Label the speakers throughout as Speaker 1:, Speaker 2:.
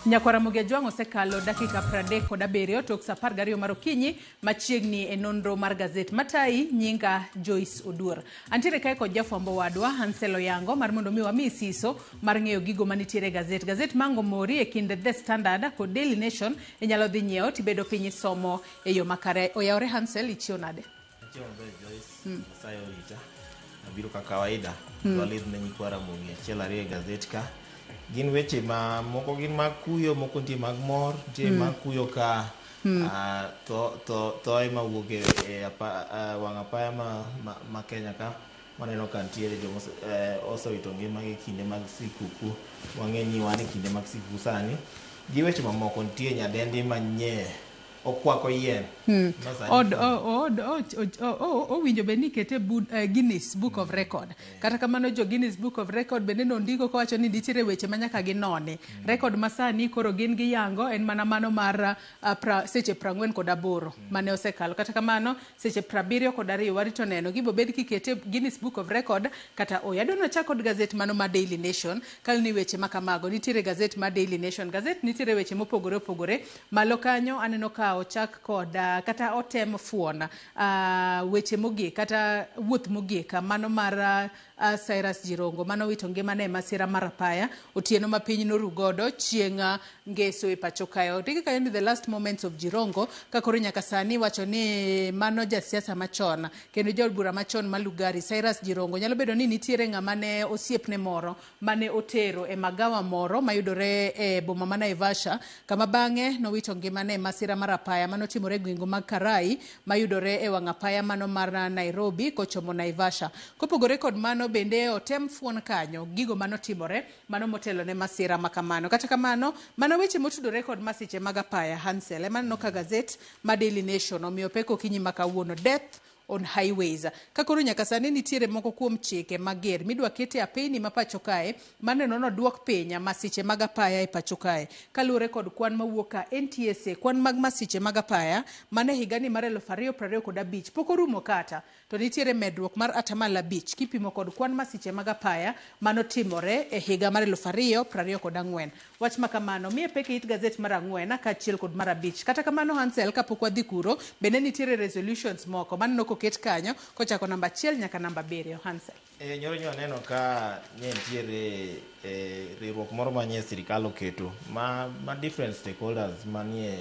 Speaker 1: Nyakwar Ramogi Ajwang' osekalo dakika 37 tok saa 12 mar okinyi machiegni e nonro mar gazet matayi nyinga Joyce Oduor. Antiere kae kod jafwambo wadwa Hansel Oyango mar mondo mi wami siso mar ng'eyo gigo manitiere e gazet. Gazet mango mori e kind The Standard kod Daily Nation inyalo dhi nyiewo tibedo piny isomo e yo makare. Oyawore Hansel, ichiew nade?
Speaker 2: Chiemo maber Joyce, Nyasaye orita. Abiro ka kawaida. Walidh ne nyikwa Ramogi achiel ariyo e gazet ka. Gin weche ma moko gin mag kuyo, moko nitie mag mor, nitie mag kuyo ka tho tho thoe mawuok e wang' apaya ma Kenya ka waneno ka nitiere joma osewito ngimagi e kinde mag sikuku. Wang'e ni wan e kinde mag sikuku sani. Gi weche mamoko nitie nyadendi manye okwako yien. Ma sani
Speaker 1: Od, o, od, owinjo bed ni ikete Guinness Book of Record. Kata kamano jo Guinness Book of Record bende nondiko kowacho ni nitiere weche ma nyaka ginoni. Record masani koro gin giyango en mana mano mar seche 48 mane osekalo. Kata kamano seche 72 warito neno gibo bed kikete Guinness Book of Record kata oyo. Adwa ni wachak kod gazet mano mar Daily Nation kaluwo ni weche ma kamago nitiere gazet mar Daily Nation. Gazet nitiere weche mopogore opogore. Malo kanyo aneno ka ochak kod kata otem fuon weche mogik kata wuoth mogik mano mar Cyrus Jirongo mano wito ngimane e masira mar apaya otieno ma piny noru godo chieng' ngeso e pacho kae. Ondiki kanyo ni the last moments of Jirongo ka koro nyaka sani iwacho ni mano jasiasa machon kendo jaod bura machon ma Lugari Cyrus Jirongo nyalo bedo ni nitiere ng'ama ne osiepne moro mane otero e magawa moro mayudore e boma ma Naivasha kama bang'e nowito ngimane e masira mar apaya manotimore e gwenge mag Karai mayudore e wang' apaya mano mar Nairobi kochomo Naivasha. Kopogore kod mano bende otem fuon kanyo gigo manotimore mano motelo ne masira ma kamano. Kata kamano mana weche motudore kod masiche mag apaya Hansel ema aneno ka gazet ma Daily Nation omiyo pek okinyi ma kawuono. Death on highways. Ka koro nyaka sani nitiere moko kuom chike mager midwa kete apeyni ma pacho kae maneno noduok piny masiche mag apaya e pacho kae. Kaluwore kod kwan mawuok ka NTSA, kwan mag masiche mag apaya mane higani mar 2025 pok orumo kata to nitiere medruok mar 5% kipimo kod kwan masiche mag apaya manotimore e higa mar 2024. Wach ma kamano miye pek e it gazet mar ang'wen kaachiel kod mar abich. Kata kamano Hansel kapok wadhi kuro bende nitiere resolutions moko maneno koket kanyo kochako namba 1 nyaka namba 7. Hansel.
Speaker 2: Nyoro nyo aneno ka ne nitiere riwruok moro manye sirikal oketo ma different stakeholders manie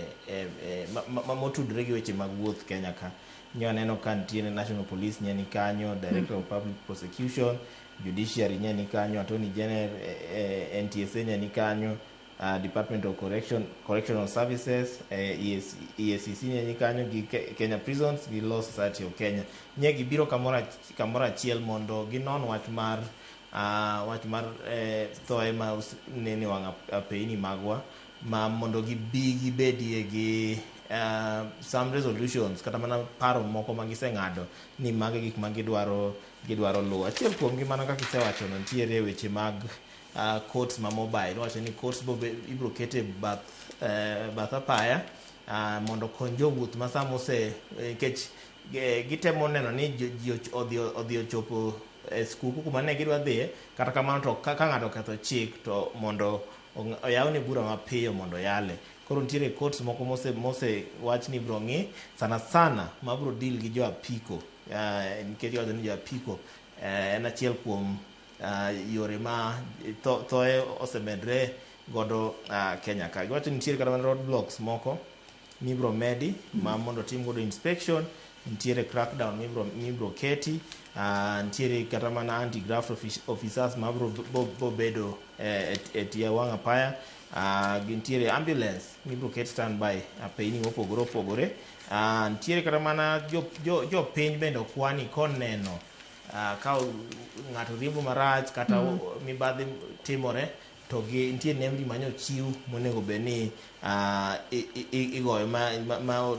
Speaker 2: ma motudore gi weche mag wuoth Kenya ka. Nyo aneno ka nitiere National Police nye ni kanyo, Director of Public Prosecution, Judiciary nye ni kanyo, Attorney General, NTSA nye ni kanyo, Department of Correctional Services, EACC nye ni kanyo gi Kenya Prisons gi Law Society of Kenya. Nye gibiro kamoro achiel mondo ginon wach mar thoe ma nene wang' apeyni magwa ma mondo gibi gibedie gi some resolutions kata mana paro moko ma giseng'ado ni mago e gik ma gidwaro luwo. Achiel kuomgi mana kaka isewachono nitiere weche mag courts ma mobile. Iwacho ni courts ibro ket e bath apaya mondo okony jowuoth ma sama ose nikech gitemo neno ni ji odhi ochopo e skuku kuma ne gidwa dhiye kata kamano to ka ng'ato oketho chik to mondo oyawne bura mapiyo mondo oyale. Koro nitiere courts moko mose wach ni ibro ng'i sana sana mabro deal gi jo apiko nikech iwacho ni jo apiko en achiel kuom yore ma thoe osemedre godo Kenya ka. Giwacho ni nitiere kata mana road blocks moko mibro medi ma mondo otim godo inspection, nitiere crackdown mibro keti, nitiere kata mana anti graft officers mabro bo bedo e tie wang' apaya, gintiere ambulance mibro ket standby apeyni mopogore opogore, nitiere kata mana jopiny bende okwani koneno ka ng'ato riembo marach kata mibadhi timore to gi nitie nembni manyochiw monego bed ni igoyo ma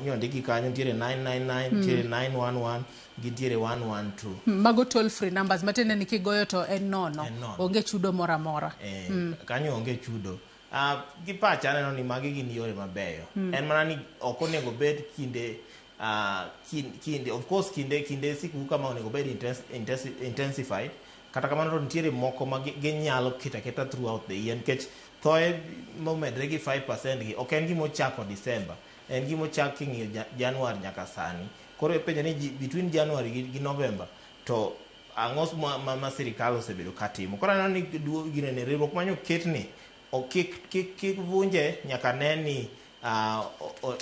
Speaker 2: nyondiki kanyo nitiere 999, nitiere 911 gi nitiere 112.
Speaker 1: Mago toll free numbers matiende ni kigoyo to en nono.
Speaker 2: En nono.
Speaker 1: Onge chudo moro amora.
Speaker 2: Kanyo onge chudo. Gi pacha aneno ni magi gin yore mabeyo. En mana ni ok onego bed kinde of course kinde sikuku kama onego bed intensified. Kata kamano to nitiere moko ma ginyalo keto aketa throughout the year, nikech thoe momedre gi 5% gi ok en gima ochako December, en gima ochak king'iyo January nyaka sani. Koro ipenjo ni between January gi November to ang'o ma sirikal osebedo katimo. Koro aneno ni ginene riwruok manyo ketni kik vunje nyaka ne ni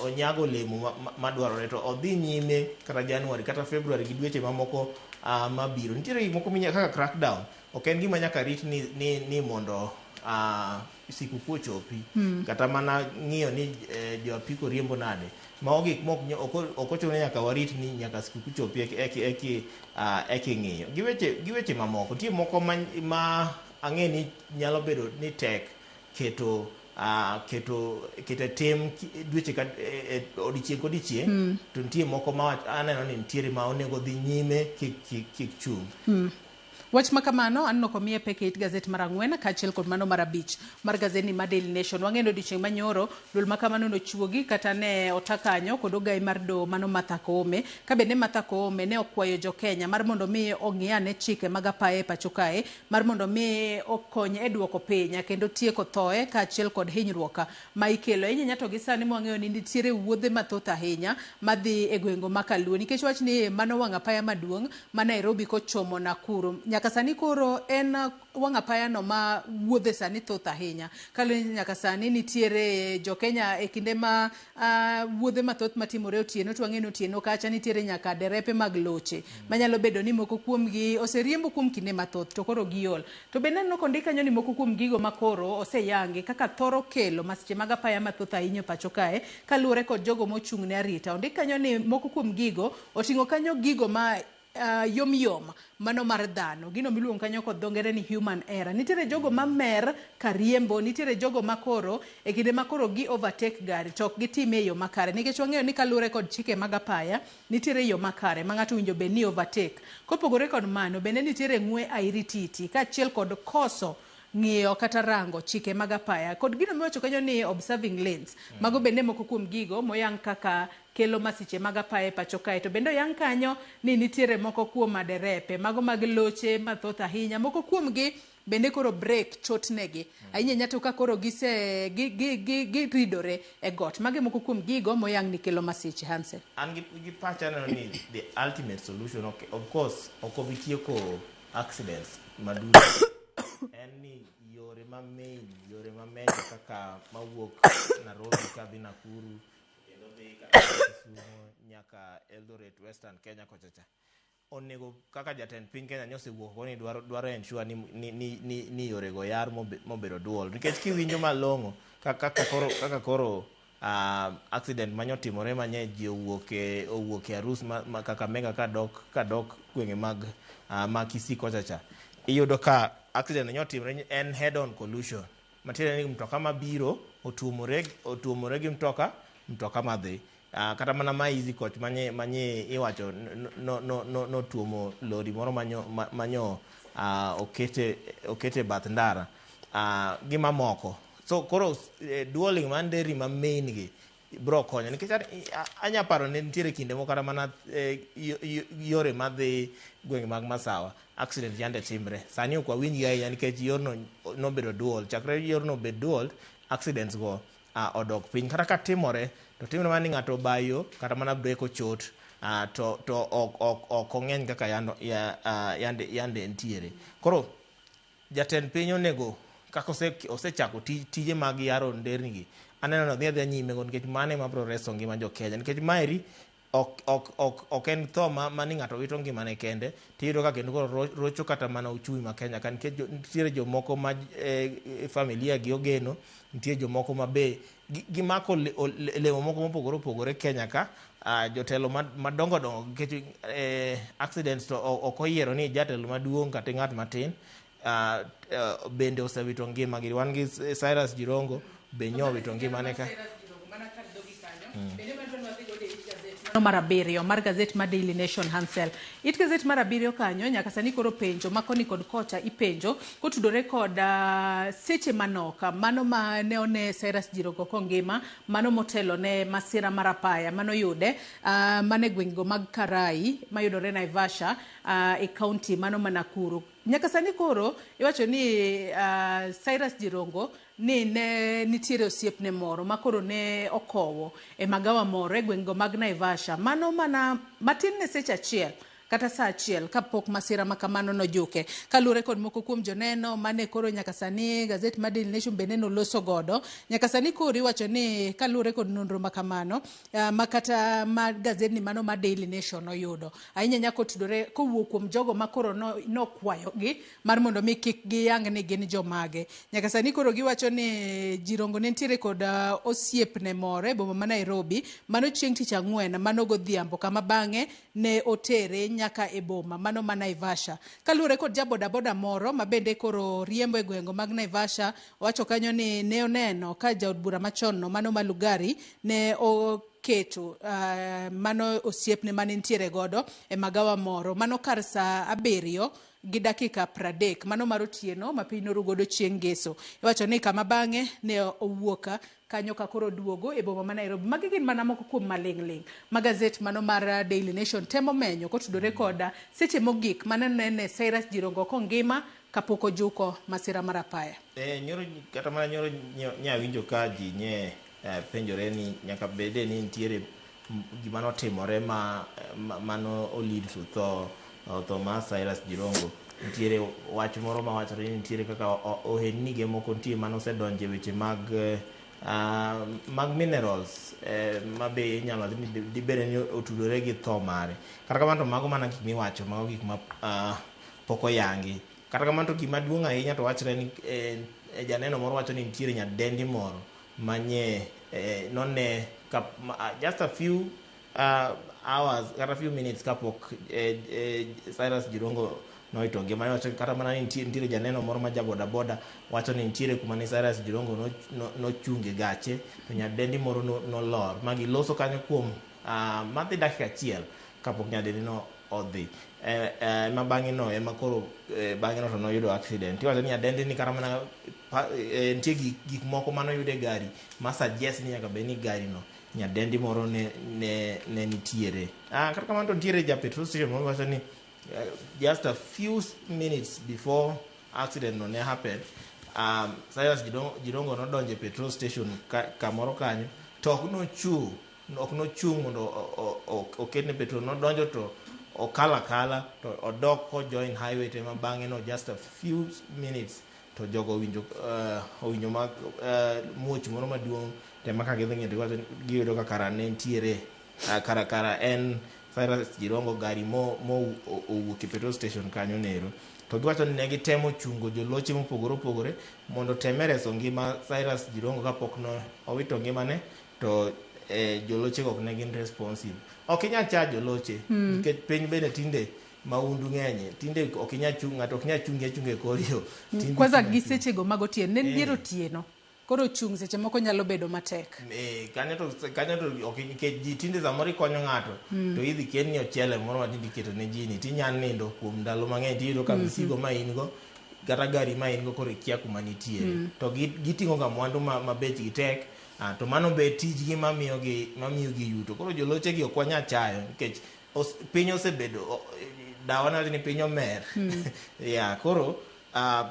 Speaker 2: onyago olemo madwarore, to odhi nyime kata January kata February gi dweche mamoko mabiro. Nitiere gik moko minya kaka crackdown, ok en gima nyaka rit ni mondo sikuku ochopi, kata mana ng'iyo ni jo apiko riembo nade. Mago gik mok ok ochuno ni nyaka warit ni nyaka sikuku chopi eki ng'iyo. Gi weche mamoko, nitie moko ma ang'e ni nyalo bedo ni tek keto tim dweche ka odiechieng' kodiechieng', to nitie moko ma aneno ni nitiere ma onego dhi nyime kik chung'.
Speaker 1: Wach ma kamano aneno komiye pek e it gazet mar 4 kaachiel kod mano mar 5 mar gazedni mar Daily Nation. Wang'eyo ni odiechieng' manyoro duol ma kamano nochuogi kata ne ota kanyo kod ogai mar doho mano Martha Koome, ka bende Martha Koome ne okwayo jo Kenya mar mondo mi ong'i ane chike mag apaya e pacho kae mar mondo mi okony e duoko piny kendo tieko thoe kaachiel kod hinyruok ma ikelo. Ahinya to gi sani mwang'eyo ni nitiere wuodhe mathoth ahinya madhi e gwenge ma Kaluo, nikech wach ni mano wang' apaya maduong' ma Nairobi kochomo Nakuru. Nyaka sani koro en wang' apaya no ma wuodhe sani thoth ahinya. Kaluwore ni nyaka sani nitiere jo Kenya e kinde ma wuodhe mathoth matimore otieno, to wang'eyo ni otieno kacha nitiere nyaka derepe mag loche manyalo bedo ni moko kuomgi oseriembo kuom kinde mathoth to koro giol. To bende aneno kondik kanyo ni moko kuom gigo makoro oseyangi kaka thoro kelo masiche mag apaya mathoth ahinya e pacho kae kaluwore kod jogo mochung' ne arita. Ondik kanyo ni moko kuom gigo oting'o kanyo gigo ma yom yom mano mar dhano, gino miluongo kanyo kod dho ngere ni human error. Nitiere jogo mamer kariembo, nitiere jogo makoro e kinde makoro gi overtake gari to ok gitime e yo makare, nikech wang'eyo ni kaluwore kod chike mag apaya nitiere yo makare ma ng'ato owinjo bed ni overtake. Kopogore kod mano, bende nitiere ng'we airititi kaachiel kod koso ng'iyo kata rango chike mag apaya kod gino miwacho kanyo ni observing lanes. Mago bende moko kuom gigo moyang kaka kelo masiche mag apaya e pacho kae. To bende oyang kanyo ni nitiere moko kuom maderepe mago mag loche mathoth ahinya, moko kuomgi bende koro brake chotnegi ahinya ahinya to ka koro gise gi ridore e got. Magi moko kuom gigo moyang ni kelo masiche, Hansel.
Speaker 2: An gi pacha aneno ni the ultimate solution, okay, of course ok obi tieko accidents maduto, en ni yore ma main, yore ma major kaka mawuok Nairobi kadhi Nakuru kendo dhi kata Kisumu nyaka Eldoret, Western Kenya kocha cha, onego kaka jatend piny Kenya nyosewuok oko ni dwaro ensure ni yore go yar mobedo dual, nikech kiwinjo malong'o kaka koro accident manyotimore manye ji owuok e arus ma Kakamega kadok gwenge mag Kisii kocha cha, iyudo ka accident nyotimore en head on collision, matiende ni mtoka mabiro otuomore gi mtoka madhi, kata mana ma Easy Coach manye iwacho no notuomo lori moro manyo okete bath ndara gi mamoko. So koro dualling mar nderni ma main gi bro konyo, nikech anya paro ne nitiere kinde moko kata mana yore madhi gwenge mag Masawa accident yande timre. Sani ok wawinj gi ahinya nikech yorno nobedo dual. Chakre yorno bed dual, accidents go odok piny. Kata ka timore to timore mana ni ng'ato obayo kata mana brake ochot, to ok ong'eny kaka yande ntiere. Koro jatend piny onego kaka osechako tije mag yaro nderni gi, aneno ni odhi adhiya nyime go, nikech mano ema biro reso ngima jo Kenya, nikech maeri ok en tho ma ni ng'ato wito ngimane kende, tiyudo ka kendo koro rocho kata mana uchumi ma Kenya ka, nikech nitiere jomoko ma familia gi ogeno, nitie jomoko ma be gimako lemo moko mopogore opogore Kenya ka, jotelo madongo dongo, nikech accidents to ok oyiero ni jatelo maduong' kata ng'at matin bende osewito ngimagi. Wan gi Cyrus Jirongo be nyowito ngimane ka.
Speaker 1: Mar 7 mar gazet mar Daily Nation, Hansel. It gazet mar 7 kanyo nyaka sani koro penjo ma koni kod kocha ipenjo kotudore kod seche manok mano ma ne one Cyrus Jirongo kongima mano motelo ne masira mar apaya mano yude mane gwengego mag Karai mayudore Naivasha e county mano ma Nakuru. Nyaka sani koro iwacho ni Cyrus Jirongo ni ne nitiere osiepne moro ma koro ne okowo e magawa moro e gweng'go mag Naivasha. Mano mana matin ne seche achiel kata saa achiel kapok masira ma kamano nojuke. Kaluwore kod moko kuom joneno mane koro nyaka sani gazet mar Daily Nation bende noloso godo. Nyaka sani koro iwacho ni kaluwore kod nonro ma kamano ma kata ma gazedni mano mar Daily Nation oyudo. Ahinya ahinya kotudore kowuok kuom jogo ma koro nokwayogi mar mondo mi kik giyang ni gin jomage. Nyaka sani koro giwacho ni Jirongo ne nitiere kod osiepne moro e boma ma Nairobi mano chieng' tich ang'wen mano godhiambo kama bang'e ne otere nyaka e boma mano ma Naivasha. Kaluwore kod ja bodaboda moro ma bende koro riembo e gwenge mag Naivasha, owacho kanyo ni ne oneno ka jaod bura machon no mano ma Lugari ne oketo mano osiepne mane nitiere godo e magawa moro mano kar saa 7:30 mano mar otieno ma piny noru godo chieng' ngeso. Iwacho ni kama bang'e ne owuok kanyo ka koro duogo e boma ma Nairobi. Magi gin mana moko kuom maling'ling' ma gazet mano mar Daily Nation temo menyo kotudore kod seche mogik mane nene Cyrus Jirongo kongima kapok ojuko masira mar apaya.
Speaker 2: Nyoro kata mana nyoro nyawinjo ka ji nye penjore ni nyaka bede ni nitiere gima notimore ma mano o lead to tho mar Cyrus Jirongo. Nitiere wach moro mawachore ni nitiere kaka ohendni ge moko nitie manosedonje weche mag minerals ma be inyalo wacho ni dibede ni otudore gi tho mare. Kata kamano to mago mana gik miwacho, mago gik ma pok oyangi. Kata kamano to gima duong' ahinya to wachre ni janeno moro wacho ni nitiere nyadendi moro manye none just a few hours kata few minutes kapok Cyrus Jirongo noito ngimane. Wacho kata mana ni nitiere janeno moro ma ja bodaboda wacho ni nitiere kuma ne Cyrus Jirongo nochunge gache to nyadendi moro nolor ma giloso kanyo kuom madhi dakika achiel kapok nyadendi no odhi. Ma bang'e no ema koro bang'e no to noyudo accident. Iwacho ni nyadendi ni kata mana nitie gik moko manoyud e gari ma suggest ni nyaka bed ni gari no nyadendi moro ne nitiere. Kata kamano to nitiere ja petrol station moro wacho ni just a few minutes before accident no ne happen, Cyrus Jirongo nodonjo e petrol station kamoro kanyo to ok nochung' mondo oketne petrol. Nodonjo to okalo akala to odok ko join highway to ema bang'e no just a few minutes to jogo owinjo ma muoch moro maduong' to ema ka gidhi ng'iyo to giwacho giyudo ka kara ne nitiere kara en Cyrus Jirongo gari mo owuok e petrol station kanyo nero. To giwacho ni ne gitemo chungo joloche mopogore opogore mondo teme reso ngima Cyrus Jirongo kapok no owito ngimane to joloche go ok ne gin responsive. Ok inyal cha joloche nikech piny bende tinde maundu ng'enye, tinde ok inyal chung' ng'ato ok nyal chungi achunga e kor yo.
Speaker 1: Kwanza gi seche go mag otieno, ne en dier otieno. Koro chung' seche moko nyalo bedo matek.
Speaker 2: Kanyo to ok nikech ji tinde samoro ikonyo ng'ato to idhi kelni ochele moro ma tinde iketo ne ji ni tinya nindo kuom ndalo mang'eny tiyudo ka misigo ma in go kata gari ma in go koro ikia kuma nitiere. To giting'o ga mwandu ma bechgi tek. To mano be tijgi mamiyo gi yuto. Koro joloche gi ok wanyal chayo nikech piny osebedo dawa nawacho ni piny omer. Yeah, koro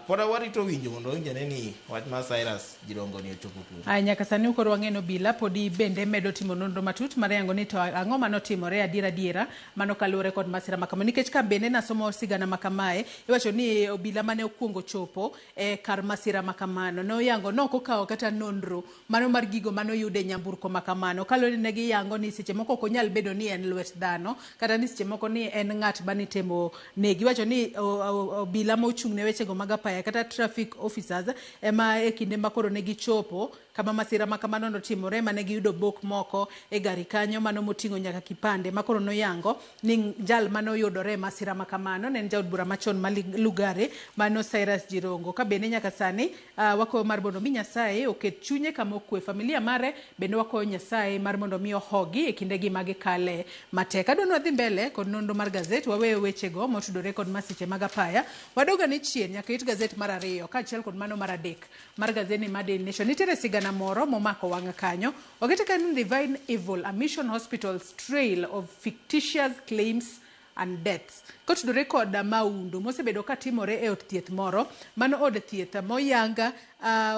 Speaker 2: pod warito winjo mondo winjane ni wach mar Cyrus Jirongo ni ochopo kure.
Speaker 1: Aya, nyaka sani koro wang'eno obila podi bende medo timo nonro matut mar yango ni to ang'o manotimore adiera adiera mano kaluwore kod masira makama. Nikech ka bende nasomo sigana makamae, iwacho ni obila mane okuongo chopo e kar masira makamano noyango nok okawo kata nonro mano mar gigo manoyud e nyamburko makamano. Kaluwore ni ne giyango ni seche moko ok onyal bedo ni en lwet dhano kata ni seche moko ni en ng'at manitemo negi. Iwacho ni obila mochung' ne wechego mag apaya kata traffic officers ema e kinde ma koro ne gichopo kama masira makamano notimore mane giyudo bok moko e gari kanyo mano moting'o nyaka kipande ma koro noyango ni jal manoyudore e masira makamano ne en jaod bura machon ma Lugari mano Cyrus Jirongo. Ka bende nyaka sani wakwayo mar mondo mi Nyasaye oket chunye kama okwe, familia mare bende wakwayo Nyasaye mar mondo mi ohogi e kindegi ma gikale matek. Adwa ni wadhi mbele kod nonro mar gazet, waweyo wechego motudore kod masiche mag apaya. Wadog ane chien nyaka it gazet mar 2 kaachiel kod mano mar 3 mar gazeti mar Daily Nation. Nitiere sigana moro momako wang'a kanyo. Okete kanyo ni Divine Evil, a mission hospital's trail of fictitious claims and deaths. Kotudore kod maundu mosebedo katimore e od thieth moro, mano od thieth moyanga,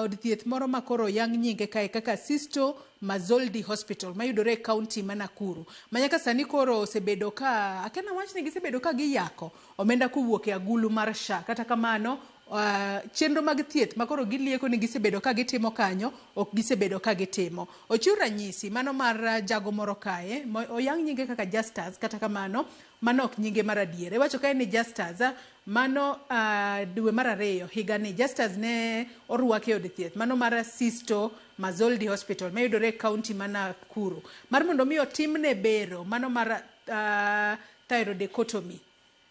Speaker 1: od thieth moro ma koro oyang nyinge kae kaka Sisto Mazoldi Hospital mayudore e kaunti ma Nakuru. Ma nyaka sani koro osebedo ka, akena wach ni gisebedo ka giyako omenda kowuok e agulu mar SHA. Kata kamano, chenro mag thieth makoro gilieko ni gisebedo ka gitimo kanyo ok gisebedo ka gitimo. Ochiw ranyisi mano mar jago moro kae oyang nyinge kaka Justus, kata kamano mano ok nyinge mar adier. Iwacho kae ni Justus mano dwe mar 2 higani Justus ne orwake e od thieth mano mar Sisto Mazoldi Hospital mayudore e kaunti ma Nakuru mar mondo mi otimne bero mano mar thyroidectomy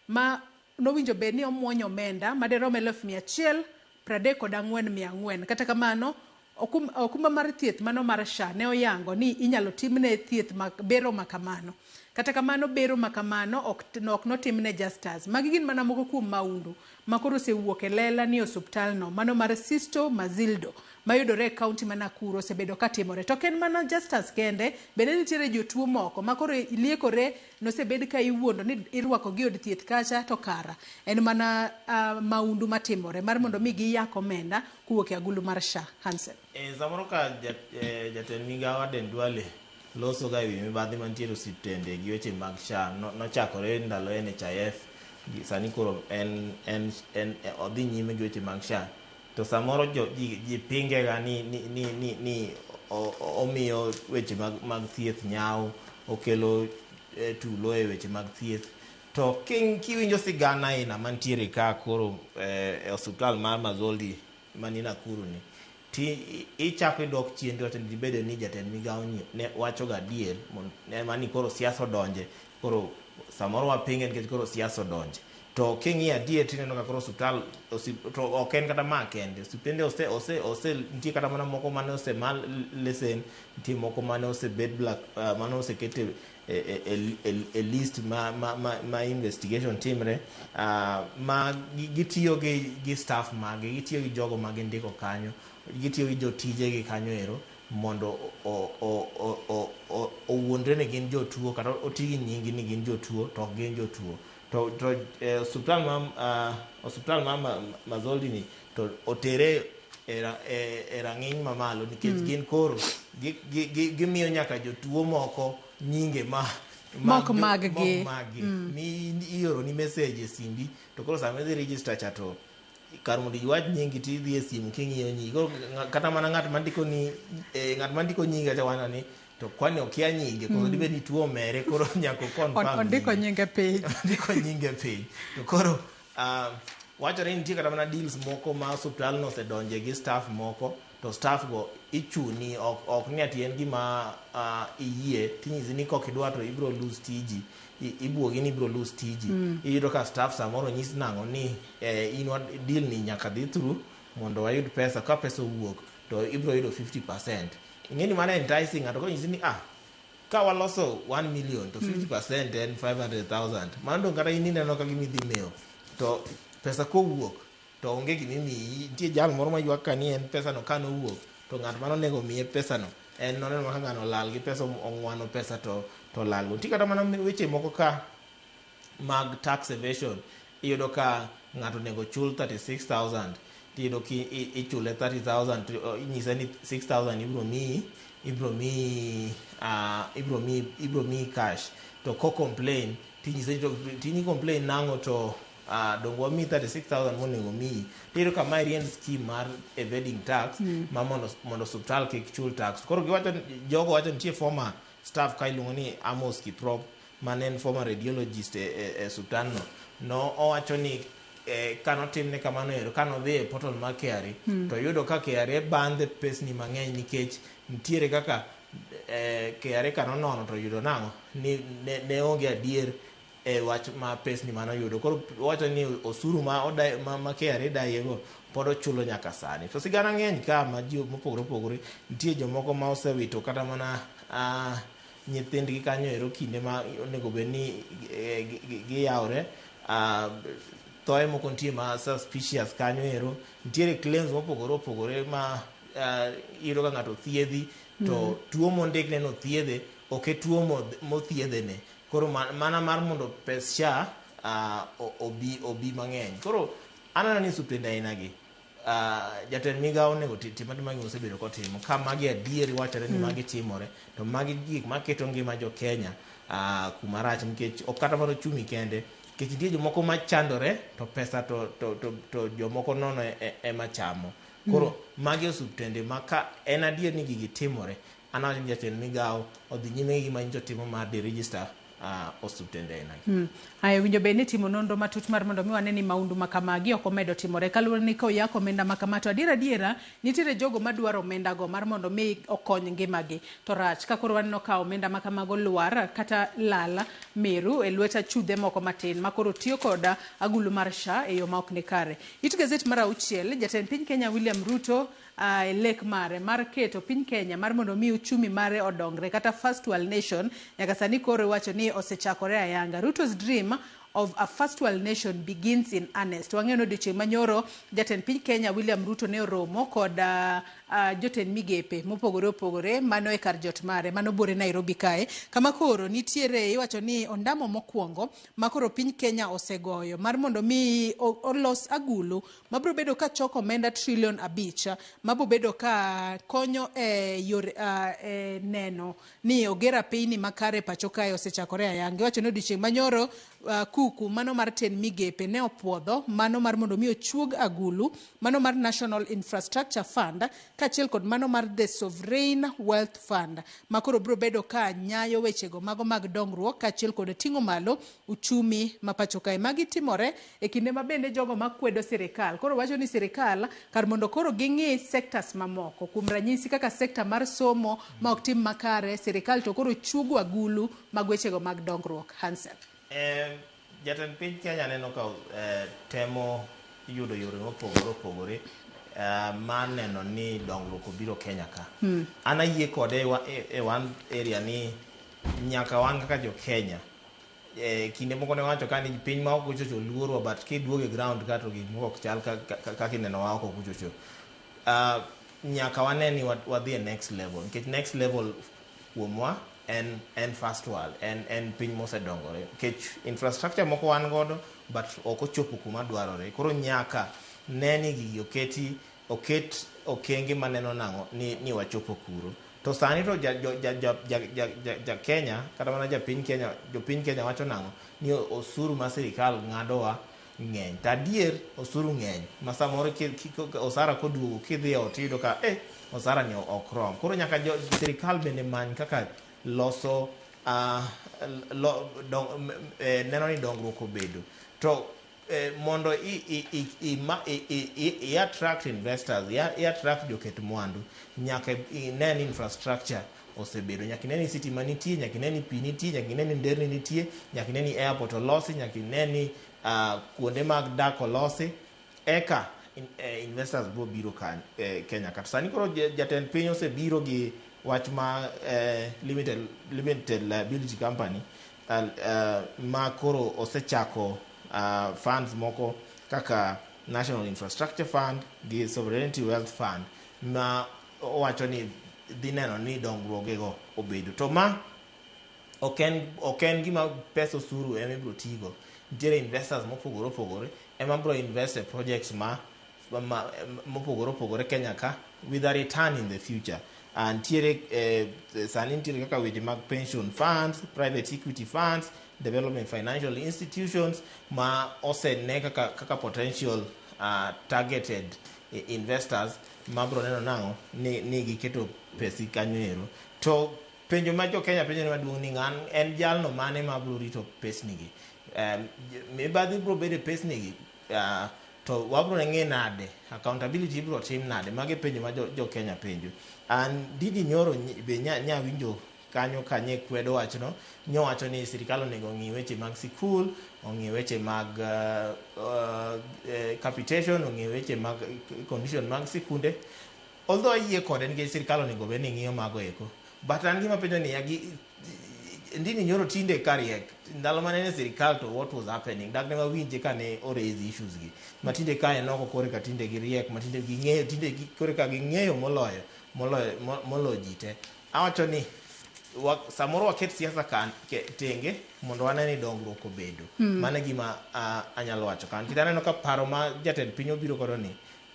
Speaker 1: ma nowinjo bed ni omuonyo omenda maderom 134,400. Kata kamano okumba mar thieth mano mar SHA ne oyango ni inyalo timne thieth bero makamano. Kata kamano bero makamano ok notimne Justus. Magi gin mana moko kuom maundu makoro osewuok e lela ni osuptal no mano mar Sisto Mazildo mayudore e kaunti ma Nakuru osebedo katimore. To ok en mana Justus kende, bende nitiere jotuo moko makoro liekore nosebed ka iwuondo ni irwako gi od thieth kacha to kara en mana maundu matimore mar mondo mi giyak omenda kowuok e agulu mar SHA. Hansen.
Speaker 2: Samoro ka jatend migawo Aden Duale loso ga ewi mibadhi mantiere osiptende gi weche mag SHA nochakore ndalo NHIF, sani koro en odhi nyime gi weche mag SHA. To samoro ji pinge ga ni omiyo weche mag thieth nyao, okelo tulo e weche mag thieth. To kiwinjo sigana aina mantiere ka koro e osiptal mar Mazoldi mani Nakuru ni, ti ichako idok chien to dibede ni jatend migawo ni ne wacho ga adier mani koro siasa odonje, koro samoro wapinge nikech koro siasa odonje. To king'iyo adier tineno ka koro osiptal to ok en kata ma kende, osiptende ose nitie kata mana moko mane osema lesen, nitie moko mane osebed black, mane oseket e list ma investigation timre, ma gitiyo gi staff mage, gitiyo gi jogo ma gindiko kanyo, gitiyo gi jotijegi kanyo ero mondo owuondre ni gin jotuo kata oti gi nying ni gin jotuo to ok gin jotuo. To osiptal ma Mazoldi ni to otere e rang'iny mamalo nikech gin koro gimiyo nyaka jotuo moko nyinge ma
Speaker 1: mok mag-gi
Speaker 2: mi ioro ni message e simbi, to koro sama idhi register cha to kar mondo iwach nyingi to idhi e simu king'iyo nyingi. Koro kata mana ng'at mandiko ni ng'at mandiko nyingi acha wana ni to kwani okia nyinge koro dibed ni tuo omere koro nyaka oconfirm
Speaker 1: ondiko nyinge piny.
Speaker 2: Ondiko nyinge piny. To koro wachore ni nitie kata mana deals moko ma osiptal no osedonje gi staff moko, to staff go ichuni ok ni ati en gima iyie tinyisi ni kok idwa to ibro lose tiji, ibuogi ni ibro lose tiji. Iyudo ka staff samoro nyis nang'o ni in deal ni nyaka dhi through mondo wayud pesa, ka pesa owuok to ibro yudo 50%. Ing'eni mano enticing ng'ato konyisi ni ka waloso 1 million to 50% en 500,000, mano dong kata in ineno ka gima idhi mewo, to pesa kowuok to onge gimimiyi. Nitie jal moro maywak ka ni en pesa no kanowuok to ng'at manonego miye pesa no en noneno kaka ng'ano olal gi pesa, ong'wano pesa to lal go. Nitie kata mana weche moko ka mag tax evasion, iyudo ka ng'ato onego chul 36,000 tiyudo ki ichule 30,000 to inyise ni 6,000 ibro miyi cash, to ko complain tinyise tini complain nang'o to dong wamiyi 36,000 monego miyi. Tiyudo ka mae en scheme mar evading tax ma mondo osiptal kik chul tax. Koro giwacho, jogo wacho nitie former staff ka iluongo ni Amos Kiprop mane en former radiologist e osiptal no, no owacho ni kanotimne kamano ero, kanodhi e portal mar KRA to yudo ka KRA bandhe pesni mang'eny nikech nitiere kaka KRA kanonono to yudo nang'o ni ne onge adier e wach ma pesni manoyudo. Koro owacho ni osuru ma KRA daiego pod ochulo nyaka sani. To sigana ng'eny ka ma ji mopogore opogore, nitie jomoko ma osewito kata mana nyithindgi kanyo ero kinde ma onego bed ni giyawre. Thoe moko nitie ma suspicious kanyo ero, nitiere claims mopogore opogore ma iyudo ka ng'ato thiedhi to tuo mondikne no thiedhe ok e tuo mothiedhene. Koro mana mar mondo pes SHA obi mang'eny. Koro aneno ni osiptende aina gi, jatend migao onego tim atima gima osebedo kotimo. Ka magi adieri wachore ni magi timore, to magi gik maketo ngima jo Kenya kuma rach, nikech ok kata mana ochumi kende, nikech nitie jomoko machandore to pesa to jomoko nono ema chamo. Koro magi osiptende ma ka en adier ni gigi timore, an awacho ni jatend migao odhi nyime gi gima nyocha otimo mar deregister osiptende aina gi.
Speaker 1: Aya, winjo bed ni timo nonro matut mar mondo mi wane ni maundu ma kamagi ok omedo timore, kaluwore ni ka oyak omenda ma kama to adier adiera nitiere jogo madwaro omenda go mar mondo mi okony ngimagi. To rach ka koro waneno ka omenda ma kamago lwar kata lal meru e lwet achudhe moko matin ma koro tiyo kod agulu mar SHA e yo ma ok ni kare. It gazet mar 6, jatend piny Kenya William Ruto e lek mare mar keto piny Kenya mar mondo mi uchumi mare odongre kata first world nation, nyaka sani koro iwacho ni osechakore ayanga. Ruto's dream of a first world nation begins in earnest. Wang'eyo ni odiochieng' manyoro jatend piny Kenya William Ruto ne oromo kod jotend migepe mopogore opogore mano e kar jot mare mano buore Nairobi kae, kama koro nitiere iwacho ni ondamo mokwongo ma koro piny Kenya osegoyo mar mondo mi olos agulu mabiro bedo ka choko omenda trilion 5 mabiro bedo ka konyo e yor e neno ni oger apeyni makare pacho kae osechakore ayanga. Iwacho ni odiochieng' manyoro kuku mano mar tend migepe ne opuodho mano mar mondo mi ochuog agulu mano mar National Infrastructure Fund kaachiel kod mano mar The Sovereign Wealth Fund ma koro biro bedo ka nyayo wechego mago mag dongruok kaachiel kod ting'o malo uchumi ma pacho kae. Magi timore e kinde ma bende jogo makwedo sirikal koro wacho ni sirikal kar mondo koro ging'i sectors mamoko, kuom ranyisi kaka sector mar somo ma ok tim makare, sirikal to koro chuogo agulu mag wechego mag dongruok. Hansel.
Speaker 2: Jatend piny Kenya neno ka temo yudo yore mopogore opogore mar neno ni dongruok obiro Kenya ka. An ayie kode e one area ni nyaka wan kaka jo Kenya, kinde moko ne wacho ka ni piny ma oko kuchocho luorwa, but kiduogo e ground ka to gik moko ok chal kaka ineno wa oko kuchocho. Nyaka wane ni wadhi e next level, nikech next level kuomwa en first world, en piny mosedongore, nikech infrastructure moko wan godo but ok ochopo kuma dwarore. Koro nyaka ne ni gigi oketi, oket okenge maneno nang'o ni wachopo kuro. To sani to ja, jo, ja, ja, ja, ja, ja, ja Kenya kata mana japiny Kenya, jopiny Kenya wacho nang'o ni osuru ma sirikal ng'adowa ng'eny. To adier osuru ng'eny ma samoro osara koduogo kidhi e ot iyudo ka osara ni ok rom. Koro nyaka sirikal bende many kaka loso neno ni dongruok obedo. To mondo i attract investors, i attract joket mwandu, nyaka ine ni infrastructure osebedo, nyaka ine ni sitima nitie, nyaka ine ni pi nitie, nyaka ine ni nderni nitie, nyaka ine ni airport olosi, nyaka ine ni kuonde mag dak olosi, eka investors biro biro Kenya ka. To sani koro jatend piny osebiro gi wach ma limited liability company ma koro osechako funds moko kaka National Infrastructure Fund gi Sovereignty Wealth Fund, ma owacho ni dhi neno ni dongruogego obedo. To ma ok en gima pesa osuru ema ibiro tigo. Nitiere investors mopogore opogore ema biro invest e projects ma mopogore opogore Kenya ka with a return in the future. Nitiere sani nitiere kaka weche mag pension funds, private equity funds, development financial institutions ma osene kaka potential targeted investors ma biro neno nang'o ni giketo pesi kanyo ero. To penjo ma jo Kenya penjo maduong' ni ng'an en jalno mane ma biro rito pesnigi. Mibadhi biro bedo e pesnigi, to wabiro ng'e nade, accountability ibiro tim nade? Magi penjo ma jo Kenya penjo. An Ndindi Nyoro be nya winjo kanyo kanye kwedo wachno, nyowacho ni sirikal onego ong'i weche mag sikul, ong'i weche mag capitation, ong'i weche mag condition mag sikunde. Although ayie kode nikech sirikal onego bed ni ng'iyo mago eko, but an gima penjo ni Ndindi Nyoro tinde kariek, ndalo mane en e sirikal to what was happening? Dak ne wawinje kane o raise issues gi ma tinde ka en oko kore ka tinde giriek, ma tinde ging'eyo, tinde kore ka ging'eyo moloyo ji te. Awacho ni Samoro waket siasa kan tenge mondo wane ni dongruok obedo. Mano e gima anyalo wacho ka. Nikech aneno ka paro ma jatend piny obiro godo ni,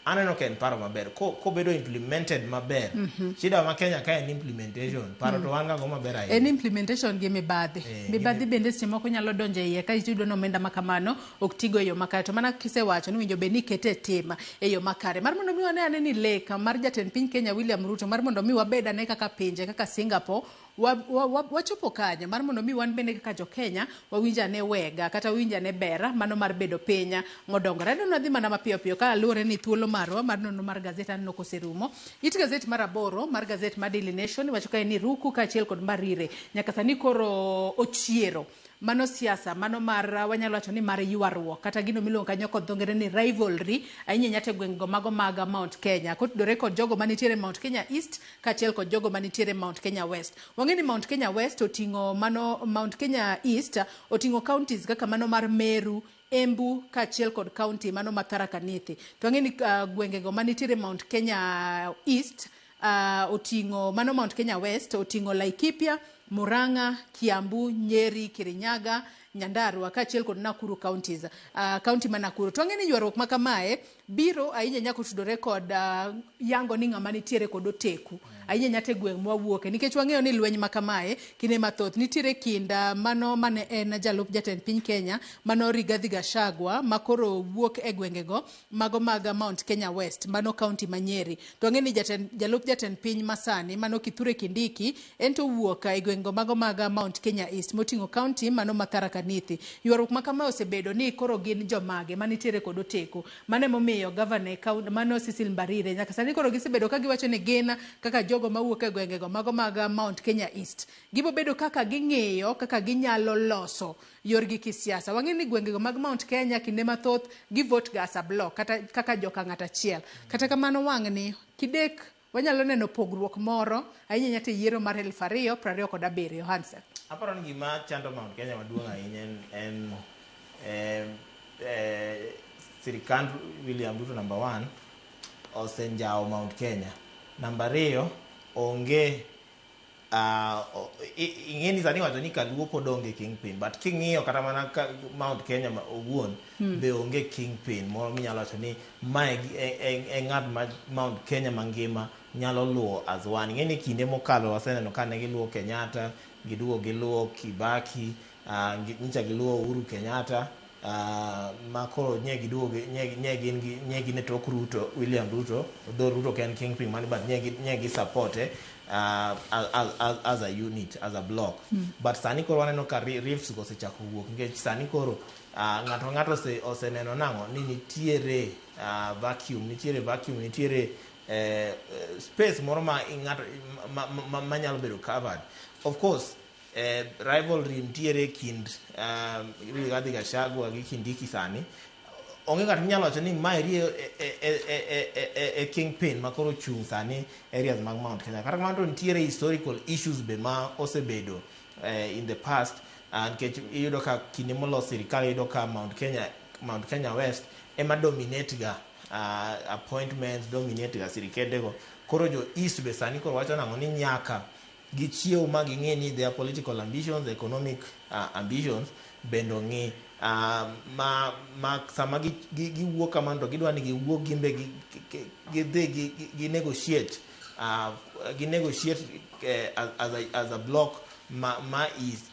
Speaker 2: aneno ka en paro maber. Kobedo implemented maber. Shida ma Kenya ka en implementation. Paro to wan ga go maber ahinya.
Speaker 1: En implementation gi mibadhi.
Speaker 2: Gi
Speaker 1: Mibadhi bende seche moko nyalo donjo e iye ka iyudo ni omenda ma kamano ok tigo e yo makare. To mana kisewacho ni winjo bed ni ikete e tim e yo makare. Mar mondo mi wane ane ni lek mar jatend piny Kenya William Ruto mar mondo mi wabed ane kaka pinje kaka Singapore wachopo kanye mar mondo mi wan bende kaka jo Kenya wawinj ane wega kata wawinj ane ber mano mar bedo piny modongore. Aneno wadhi mana mapiyo piyo ka luwore ni thuolo marwa mar nonro mar gazet aneno koserumo. It gazet mar 8 mar gazet mar Daily Nation iwacho kae ni Ruku kaachiel kod Mbarire nyaka sani koro ochiero. Mano siasa, mano mar wanyalo wacho ni mar ywaruok kata gino miluongo kanyo kod dho ngere ni rivalry ahinya ahinya to e gweng' go mago mag Mount Kenya kotudore kod jogo manitiere Mount Kenya East kaachiel kod jogo manitiere Mount Kenya West. Wang'e ni Mount Kenya West oting'o mano Mount Kenya East oting'o counties kaka mano mar Meru, Embu kaachiel kod county mano ma Tharaka Nithi. To wang'e ni gwengego manitiere Mount Kenya East oting'o mano Mount Kenya West oting'o Laikipia, Murang'a, Kiambu, Nyeri, Kirinyaga, Nyandarua kaachiel kod Nakuru counties, county ma Nakuru. To wang'e ni ywaruok ma kamae biro ahinya ahinya kotudore kod yango ni ng'ama nitiere kod oteku ahinya ahinya to e gweng' mwawuoke nikech wang'eyo ni lweny ma kamae kinde mathoth nitiere kind mano mane en jalup jatend piny Kenya mano Rigathi Gachagua ma koro wuok e gwengego mago mag Mount Kenya West mano county ma Nyeri. To wang'e ni jalup jatend piny masani mano Kithure Kindiki en to owuok e gwengego mago mag Mount Kenya East moting'o county mano ma Tharaka Nithi. Ywaruok ma kamae osebedo ni koro gin jomage manitiere kod oteku. Mano emomiyo gavana mano Cecil Mbarire nyaka sani koro gisebedo ka giwacho ni gin kaka jogo mawuok e gwengego mago mag Mount Kenya East. Gibo bedo kaka ging'iyo kaka ginyalo loso yorgi kisiasa. Wang'e ni gwengego mag Mount Kenya kinde mathoth gi vote ga as a block kata kaka joka ng'at achiel. Kata kamano wang'ni kidek wanyalo neno pogruok moro ahinya ahinya to e yiero mar 2027 Hansen.
Speaker 2: Aparo ni gima chando Mount Kenya maduong' ahinya en sirikand William Ruto number 1 osenjawo Mount Kenya. Namba 2 onge ing'e ni sani iwacho ni kaluo pod onge kingpin, but king'iyo kata mana ka Mount Kenya owuon be onge kingpin moro minyalo wacho ni mae e ng'at ma Mount Kenya mangima nyalo luwo as one. Ing'e ni kinde mokalo waseneno ka ne giluwo Kenyatta, giduogo giluwo Kibaki, nyicha giluwo Uhuru Kenyatta, ma koro nye giduogo nye gin nye gin e tok Ruto, William Ruto, though Ruto ok en kingpin mani, but nye gi support as a unit, as a block. But sani koro waneno ka rifts go osechako wuok nikech sani koro ng'ato ng'ato oseneno nang'o ni nitiere vacuum, nitiere vacuum, nitiere space moro ma ng'ato ma nyalo bedo covered. Of course, rivalry nitiere kind Rigathi Gachagua gi Kindiki sani. Onge ng'at minyalo wacho ni maeri e kingpin ma koro chung' sani areas mag Mount Kenya. Kata kamano to nitiere historical issues be ma osebedo in the past, nikech iyudo ka kinde molos sirikal iyudo ka Mount Kenya West ema dominate ga appointments, dominate ga sirikende go. Koro jo East be sani koro wacho nang'o ni nyaka gichiew ma ging'e ni their political ambitions, economic ambitions bende ong'i ma sama giwuok kamano to gidwa ni giwuok gimbe gidhi gi negotiate as a block ma East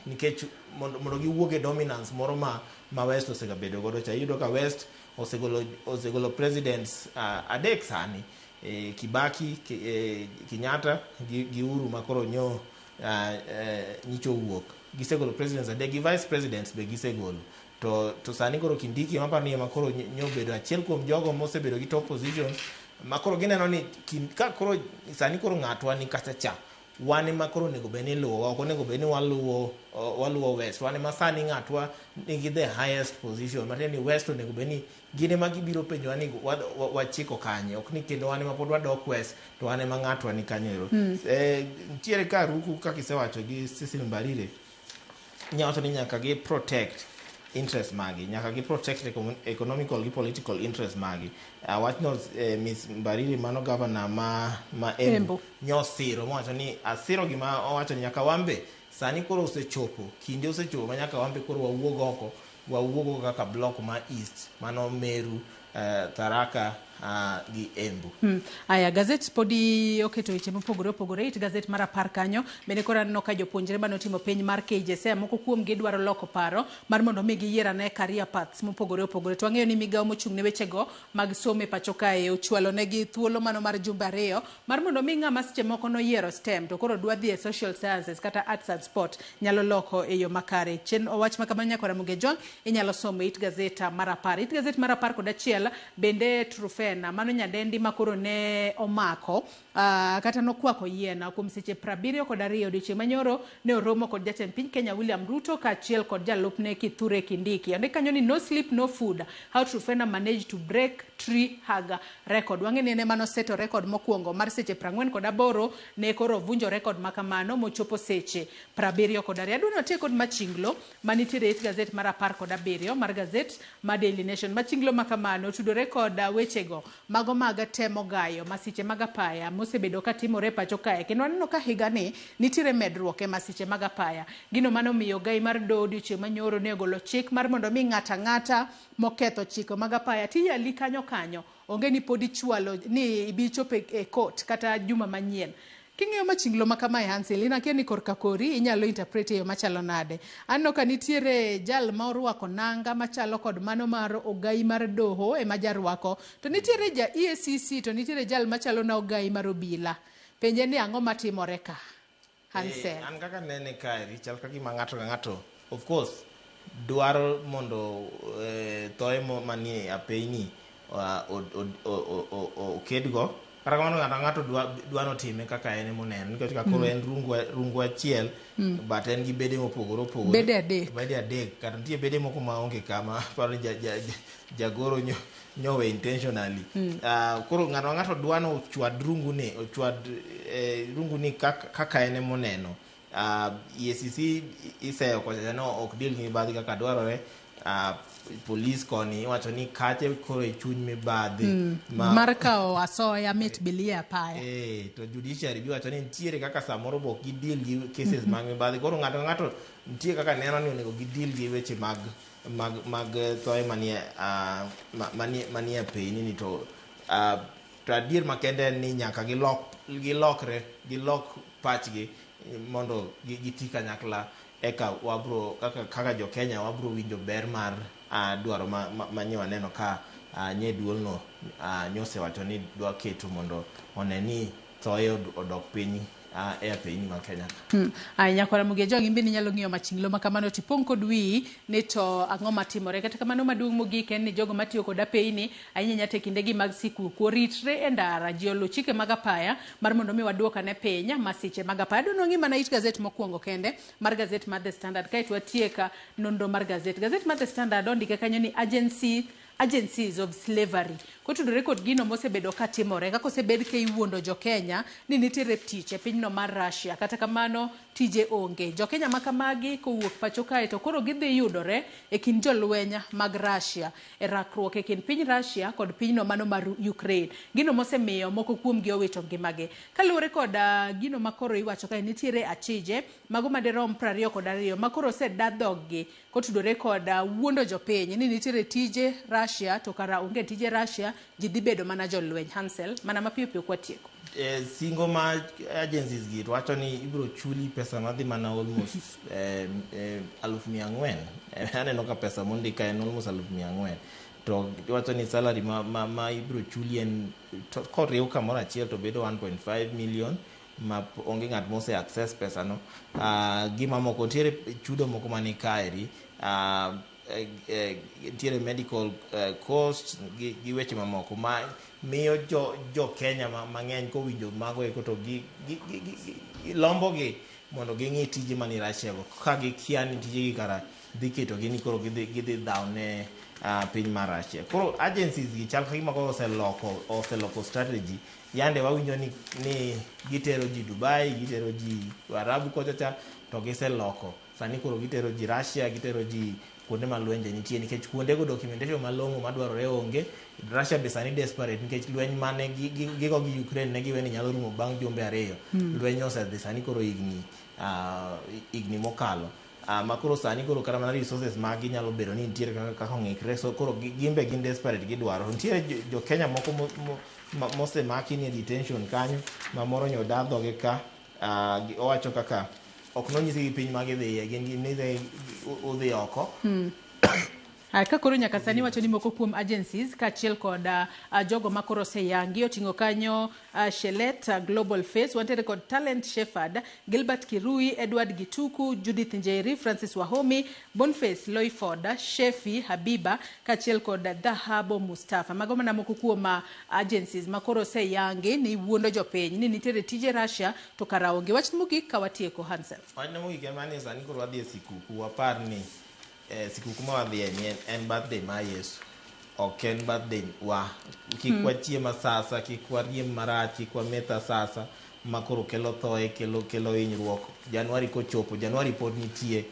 Speaker 2: nikech mondo giwuog e dominance moro ma West osegabedo godo cha. Iyudo ka West osegolo presidents adek sani, Kibaki, Kenyatta gi Uhuru ma koro nyo nyicho owuok. Gisegolo presidents adek gi vice presidents be gisegolo. To sani koro Kindiki maparo ni ema koro nyo obedo achiel kuom jogo mosebedo gi top positions ma koro gineno ni ka koro sani koro ng'atwa ni kacha cha, wan ema koro onego bed ni iluwowa, ok onego bed ni waluwo West. Wan ema sani ng'atwa nigi the highest position, matiende ni West onego bed ni gin ema gibiro penjowa ni wachiko kanye, ok ni kendo wan ema pod wadok West to wan ema ng'atwa ni kanyo ero. Nitiere ka Ruku kaka isewacho gi Cecil Mbarire, inyalo wacho ni nyaka gi protect interest magi, nyaka gi protect economical gi political interest magi. Wachno Miss Mbariri, mano governor ma Embu,
Speaker 1: Embu.
Speaker 2: Nyosiro mowacho ni asiro gima owacho ni nyaka wambe sani koro osechopo kinde osechopo ma nyaka wambe koro wawuog oko, wawuog oko kaka block ma East, mano Meru, Tharaka gi Embu.
Speaker 1: Aya, gazet podi oketo weche mopogore opogore. It gazet mar 10 kanyo bende koro aneno ka jopuonjre manotimo penj mar KJSEA moko kuom gi dwaro loko paro mar mondo mi giyier ane career paths mopogore opogore. To wang'eyo ni migawo mochung' ne wechego mag somo e pacho kae ochwalo negi thuolo mano mar jumbe 2 mar mondo mi ng'ama seche moko noyiero STEM to koro dwa dhi e social sciences kata arts and sport nyalo loko e yo makare. Chien owach ma kamano nyakora Mugejwang' inyalo somo it gazeta mar 10. It gazet mar 11 bende Trufena mano nyadendi ma koro ne omako kata nokwako yien kuom seche 72 odiochieng' manyoro ne oromo kod jatend piny Kenya William Ruto kaachiel kod jalupne Kithure Kindiki. Ondik kanyo ni no sleep no food, how Trufena managed to break tree hug record. Wang'e ni en ema noseto record mokwongo mar seche 48, ne koro ovunjo record ma kamano mochopo seche 72. Adwa ni watiek kod machinglo manitiere e it gazet mar 17 mar gazet ma Daily Nation. Machinglo ma kamano otudore kod wechego mago mag temo gayo masiche mag apaya mosebedo katimore e pacho kae, kendo waneno ka higani nitiere medruok e masiche mag apaya. Gino manomiyo gai mar doho odiochieng' manyoro ne ogolo chik mar mondo mi ng'ata ang'ata moketho chike mag apaya tiyali kanyo kanyo, onge ni pod ichwalo ni ibi chopo e court kata juma manyien. King'iyo machinglo ma kamae, Hansel, in akia ni korka kori inyalo interpret e yo machalo nade. Aneno ka nitiere jal ma orwako nanga machalo kod mano mar ogai mar doho ema jarwako, to nitiere ja EACC, to nitiere jal machalo na ogai mar obila. Penje ni ang'o matimore ka, Hansel?
Speaker 2: An kaka nene kaeri chal ka gima ng'ato ka ng'ato of course dwaro mondo thoe manie apeyni okedgo. Kata kamano ng'ato ka ng'ato dwa notime kaka en emoneno, nikech ka koro en rungu achiel but en gi bede mopogore opogore.
Speaker 1: Bede adek.
Speaker 2: Bede adek, kata nitie bede moko maonge kama aparo ni jagoro nyowe intentionally. Koro ng'ato ka ng'ato dwa ni ochwad rungu ni, ochwad rungu ni kaka en emoneno. EACC iseyo kocha no ok deal gi mibadhi kaka dwarore. Police koni iwacho ni kache koro e chuny mibadhi
Speaker 1: mar kawo asoya mit bilie apaya.
Speaker 2: To judiciary bi wacho ni nitiere kaka samoro be ok gideal gi cases mag mibadhi. Koro ng'ato ka ng'ato nitie kaka neno ni onego gideal gi weche mag thoe manie apeyni ni to adier makende en ni nyaka gilokre, gilok pachgi mondo giti kanyakla, eka wabro kaka jo Kenya wabro winjo ber mar dwaro ma nye waneno ka nye duolno nyosewacho ni dwa keto mondo one ni thoe odok piny e apeyni ma Kenya ka.
Speaker 1: Aya, nyakwara Mugejo, in bende inyalo ng'iyo machinglo ma kamano tipong' kod wiyi ni to ang'o matimore. Kata kamano maduong' mogik en ni jogo matiyo kod apeyni ahinya ahinya te kindegi mag sikuku oritre e ndara, ji oluw chike mag apaya mar mondo mi waduok ane piny masiche mag apaya. Adwa ni wang'i mana it gazet mokwongo kende mar gazet mar The Standard kaeto watiek nonro mar gazet. Gazet mar The Standard ondike kanyo ni agencies of slavery kotudore kod gino mosebedo katimore kaka osebed ka iwuondo jo Kenya ni nitiere tich e pinyno mar Russia, kata kamano tije onge. Jo Kenya ma kamagi kowuok pacho kae to koro gidhi yudore e kind jolweny mag Russia e rakruok e kind piny Russia kod pinyno mano mar Ukraine, gino mosemiyo moko kuomgi owito ngimagi. Kaluwore kod gino makoro iwacho kae, nitiere achije mago madirom 22 makoro oseda dhoggi kotudore kod wuondo jopiny ni nitiere tije Russia to kara onge tije Russia, ji dhi bedo mana jolweny. Hansel, mana mapiyo piyo kwatieko.
Speaker 2: Singo ma agencies gi to wacho ni ibiro chuli pesa madhi mana almost 400,000. Aneno ka pesa mondik ka en almost 400,000, to iwacho ni salary ma ibiro chuli en koriw kamoro achiel to bedo 1.5 million ma onge ng'at mose access pesa no. Gi mamoko nitiere chudo moko mani kaeri, nitiere medical cost gi weche mamoko ma miyo jo Kenya mang'eny kowinjo mago eko to gi lombo gi mondo ging'i tije mani Russia go ka gikia ni tije gi kara dhi ketogi ni koro gidhi dhaw ne piny mar Russia. Koro agencies gi chal ka gima koro oseloko strategy. Yande wawinjo ni gitero ji Dubai, gitero ji Arabu kocha cha, to giseloko sani koro gitero ji Russia, gitero ji kuonde. Kuonde ma lwenje nitie, nikech kuondego documentation malong'o madwarore onge. Russia be sani desperate nikech lweny mane gigo gi Ukraine ne giwe ni nyalo rumo bang' jumbe 2. Lweny osedhi sani koro higni mokalo. Ma koro sani koro kata mana resources magi nyalo bedo ni nitiere kaka ong'ikre, so koro gin be gin desperate, gidwaro. Nitiere jo Kenya moko mosemaki ni e detention kanyo, ma moro nyo da dhoge ka owacho kaka ok nonyisgi piny ma gidhiye, gin ni udhi oko.
Speaker 1: Ka koro nyaka sani wacho ni moko kuom agencies kaachiel kod jogo ma koro oseyangi oting'o kanyo Shelet Global Face, wantiere kod Talent Shepherd, Gilbert Kirui, Edward Gituku, Judith Njeri, Francis Wahomi, Boniface Loiford, Shefi Habiba kaachiel kod Dhahabo Mustafa. Mago mana moko kuom agencies ma koro oseyangi ni wuondo jopiny ni nitiere tije Russia to kara onge. Wach mogik ka watieko, Hansel.
Speaker 2: Wach mogik en ni sani koro wadhi e sikuku, wapar ni sikuku ma wadhiye ni en birthday mar Yesu, ok en birthday wa. Kik wachiem asasa, kik wariem marach, kik wameth asasa ma koro kelo thoe, kelo hinyruok. Januari kochopo, Januari pod nitie.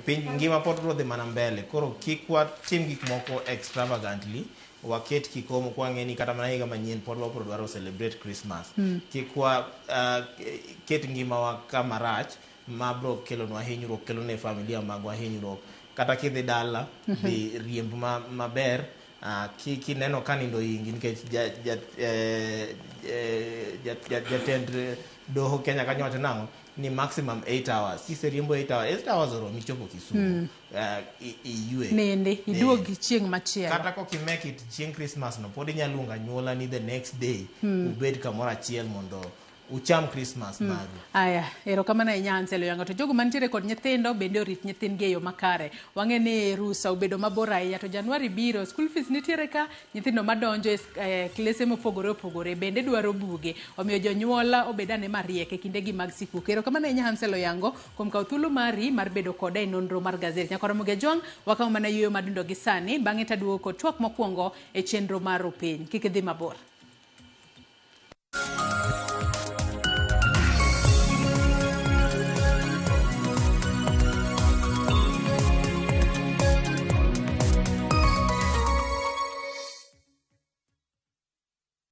Speaker 2: Piny ngima pod biro dhi mana mbele. Koro kik watim gik moko extravagantly, waket kikomo kwang'e ni kata mana higa manyien pod wabiro dwaro celebrate Christmas. Kik wa ket ngimawa kama rach ma biro kelonwa hinyruok, kelo ne familia magwa hinyruok. Kata kidhi dala, dhi riemb maber, kineno ka nindo ohingi, nikech jatend doho Kenya kanyo wacho nang'o ni maximum 8 hours. Kiseriembo 8 hours, 8 hours oromi chopo Kisumu. Iywe.
Speaker 1: Nende, iduog chieng' machielo.
Speaker 2: Kata kok i make it chieng' Christmas no, pod inyalo luongo anyuola ni the next day, ubed kamoro achiel mondo ucham Christmas maru.
Speaker 1: Aya, erokamano ahinya Hansel Oyango. To jogo mantiere kod nyithindo bende orit nyithindgi e yo makare. Wang'e ni rusa obedo mabor ahinya to Januari biro, school fees nitiere ka, nyithindo madonjo e klese mopogore opogore bende dwaro buge. Omiyo jonyuol obed ane mariek e kindegi mag sikuku. Erokamano ahinya Hansel Oyango kuom kawo thuolo mari mar bedo koda e nonro mar gazet. Nyakoro Jwang', wakawo mana yueyo madundo gi sani, bang'e taduogo kod twak mokwongo e chenro mar Rupiny. Kik idhi mabor.